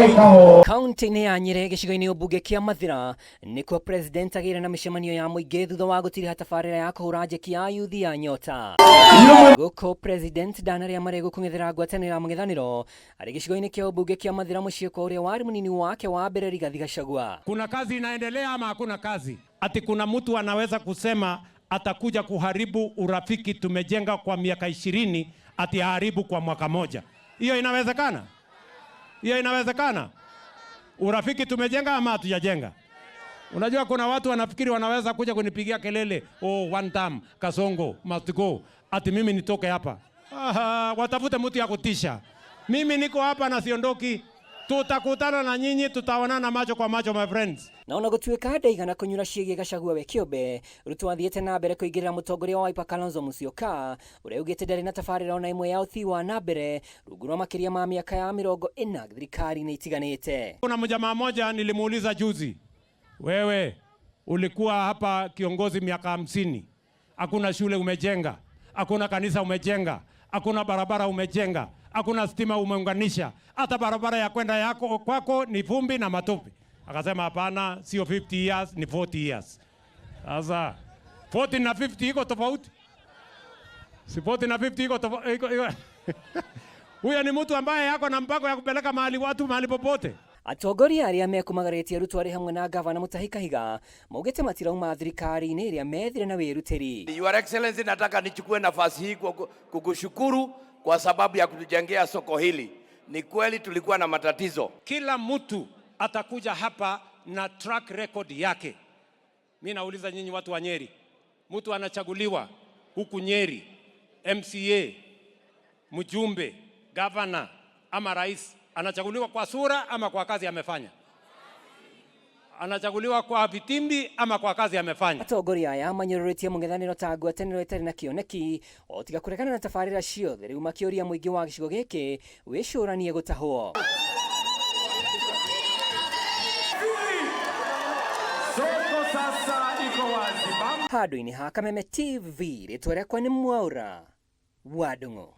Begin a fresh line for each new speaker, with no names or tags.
Kaunti-inĩ ya Nyĩrĩ gĩcigo-inĩ ũmbunge kĩa Mathira nĩkuo president agĩire na mĩcemanio ya mũingĩ thutha wa gũtiriha tabarĩra ya kũhũra njeki ya yuthi ya nyota. Gũkũ president ndanarĩa marĩgũ kũng'ethera ngwatanĩro ya mũng'ethanĩro arĩ gĩcigo-inĩ kĩa ũmbunge kĩa Mathira mũciĩ kwa ũrĩa warĩ mũnini wake wa mbere Rigathi Gachagua.
Kuna kazi inaendelea ama hakuna kazi? Ati kuna mtu anaweza kusema atakuja kuharibu urafiki tumejenga kwa miaka 20, ati aharibu kwa mwaka moja? Hiyo inawezekana? Hiyo inawezekana? Urafiki tumejenga ama hatujajenga? Unajua kuna watu wanafikiri wanaweza kuja kunipigia kelele, oh, one time Kasongo must go, ati mimi nitoke hapa. Aha, watafute mtu ya kutisha. Mimi niko hapa na siondoki. Tutakutana na nyinyi, tutaonana macho kwa macho, my friends.
Na ona gũtuĩka ndaigana kũnyura ciĩgiĩ Gachagua we kĩũmbe, Ruto athiĩte na mbere kũingĩrĩra mũtongoria wa Wiper Kalonzo Musyoka ũrĩa augĩte ndarĩ na tabarĩra ona ĩmwe ya ũthii wa na mbere rungu rwa makĩria ma mĩaka ya 40 thirikari-inĩ itiganĩte.
Kuna mjamaa moja nilimuuliza juzi, wewe ulikuwa hapa kiongozi miaka 50, hakuna shule umejenga, hakuna kanisa umejenga, hakuna barabara umejenga, hakuna stima umeunganisha, hata barabara ya kwenda yako kwako ni vumbi na matope. Akasema hapana, sio 50 years, ni 40 years. Sasa 40 na 50 iko tofauti, si 40 na 50 iko tofauti. Iko. Huyo ni mtu ambaye yako na mpango ya kupeleka mahali watu mahali popote.
Atongoria arĩa mekũmagarĩtie Ruto arĩ hamwe na gavana Mutahi Kahiga maugĩte matirauma thirikari-inĩ ĩrĩa methire na wĩrutĩri.
Your Excellency, nataka nichukue nafasi hii kukushukuru kwa sababu ya kutujengea soko hili. Ni kweli tulikuwa na matatizo.
Kila mtu atakuja hapa na track record yake. Mi nauliza nyinyi watu wa Nyeri, mtu anachaguliwa huku Nyeri, MCA, mjumbe, governor ama rais, anachaguliwa kwa sura ama kwa kazi amefanya? Anachaguliwa kwa vitimbi ama kwa kazi amefanya?
Atongoria aya manyũrũrĩtie mũng'ethanĩro ta ngwatanĩro ĩtarĩ na kĩoneki o tiga kũregana na tabarĩra ciothe rĩu makĩũria mũingĩ wa gĩcigo gĩkĩ wĩcũranie gũtahwo.
Soko sasa iko wazi.
Handũ-inĩ ha Kameme TV, rĩtwa rĩakwa nĩ Mwaũra wa Ndung'u.